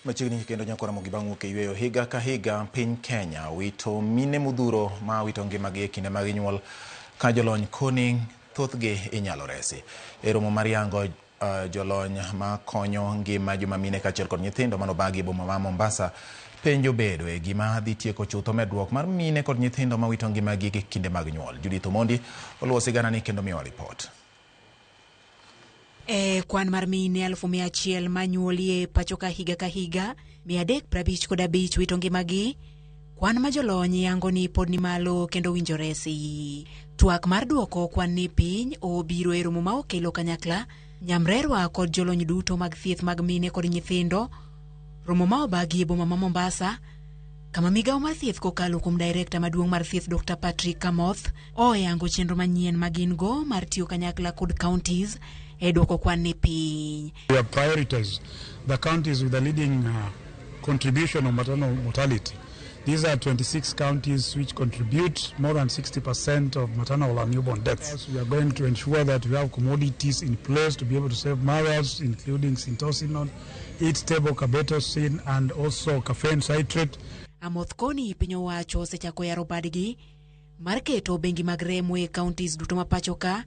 Machiegni kendo nyaka Ramogi bang' wuok e yweyo higa ka higa piny Kenya wito mine modhuro ma wito ngimagi e kinde mag nyuol ka jolony koni thothgi inyalo resi. E romo mar yango jolony makonyo ngima joma mine kaachiel kod nyithindo manobagi e boma ma Mombasa penjo bedo e gima dhi tieko chutho medruok mar mine kod nyithindo ma wito ngimagi e kinde mag nyuol. Judith Omondi oluwo sigana ni kendo miyowa ripot. E kwan mar mine 100,000 manyuolie pacho ka higa ka higa, 355 wito ngimagi. Kwan ma jolony yango ni pod ni malo kendo winjo resi. Twak mar duoko kwan ni piny obiro e romo ma okelo kanyakla nyamrerwa kod jolony duto mag thieth mag mine kod nyithindo. Romo ma obagi e boma ma Mombasa, kama migawo mar thieth kokalo kuom direkta maduong' mar thieth Dr. Patrick Kamoth oyango chenro manyien ma gin go mar tiyo kanyakla kod counties e duoko kwan ni piny. We have prioritized the counties with the leading contribution of maternal mortality. These are 26 counties which contribute more than 60% of maternal and newborn deaths. We are going to ensure that we have commodities in place to be able to save mothers, including syntocinon, heat stable carbetocin, and also caffeine citrate. Amoth koni piny owacho osechako yaro badgi mar keto bengi mag remo e counties duto ma pacho ka,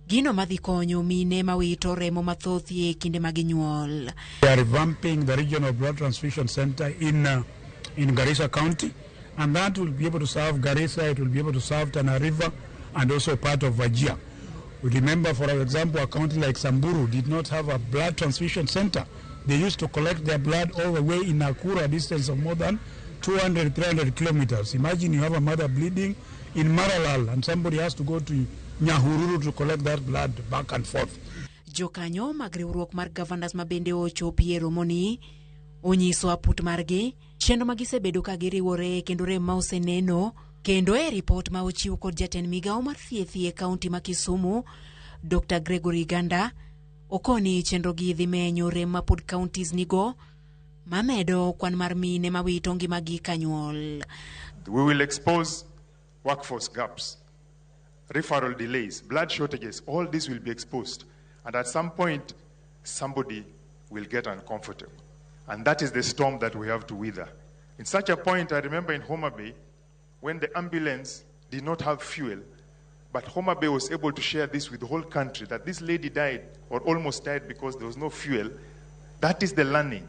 gino madhi konyo mine mawito remo mathoth e kinde ma ginyuol. We are revamping the Regional Blood Transfusion Center in Garissa County, and that will be able to serve Garissa, it will be able to serve Tana River, and also part of Wajir. We remember, for example, a county like Samburu did not have a blood transfusion center. They used to collect their blood all the way in Nakuru, a distance of more than 200, 300 kilometers. Imagine you have a mother bleeding in Maralal and somebody has to go to Nyahururu to collect that blood back and forth. Jokanyo mag riwruok mar governors ma bende ochopi e romoni onyiso aput margi chenro ma gisebedo ka giriwore kendo rem ma oseneno kendo e ripot ma ochiw kod jatend migawo mar thieth e kaunti ma Kisumu Dr. Gregory Ganda okoni chenro gi dhi menyo rem ma pod counties nigo mamedo kwan mar mine mawito ngimagi kanyuol. We will expose workforce gaps, referral delays, blood shortages, all this will be exposed. And at some point, somebody will get uncomfortable. And that is the storm that we have to weather. In such a point, I remember in Homa Bay, when the ambulance did not have fuel, but Homa Bay was able to share this with the whole country, that this lady died or almost died because there was no fuel. That is the learning.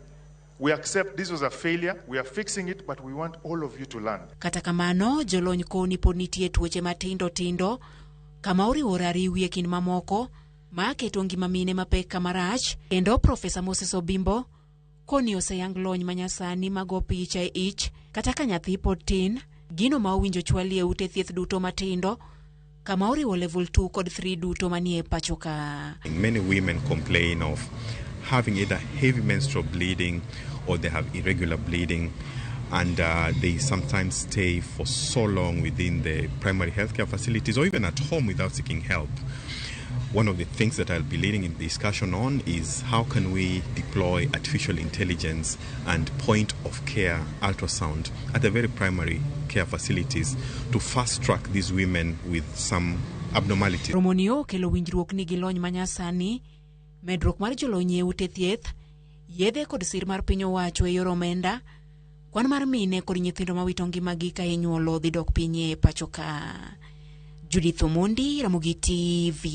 We accept this was a failure, we are fixing it, but we want all of you to learn. Kata kamano, jolony koni pod nitie tuoche matindo tindo kama oriwore ariwi e kind mamoko ma keto ngima mine mapek kamarach kendo Profesa Moses Obimbo koni oseyang lony manyasani mago picha e ich kata ka nyathi pod tin gino ma owinjo chwali e ute thieth duto matindo kama oriwo level 2 kod 3 duto manie pacho ka. Many women complain of having either heavy menstrual bleeding or they have irregular bleeding, and they sometimes stay for so long within the primary healthcare facilities or even at home without seeking help. One of the things that I'll be leading in discussion on is how can we deploy artificial intelligence and point of care ultrasound at the very primary care facilities to fast track these women with some abnormalities. Romoni okelo winjruok ni gi lony manyasani, medruok mar jolony e ute thieth, yedhe kod sir mar piny owacho e yor omenda, kwan mar mine kod nyithindo mawito ngimagi ka inyuolo dhi dok piny e pacho ka. Judith Omondi, Ramogi TV.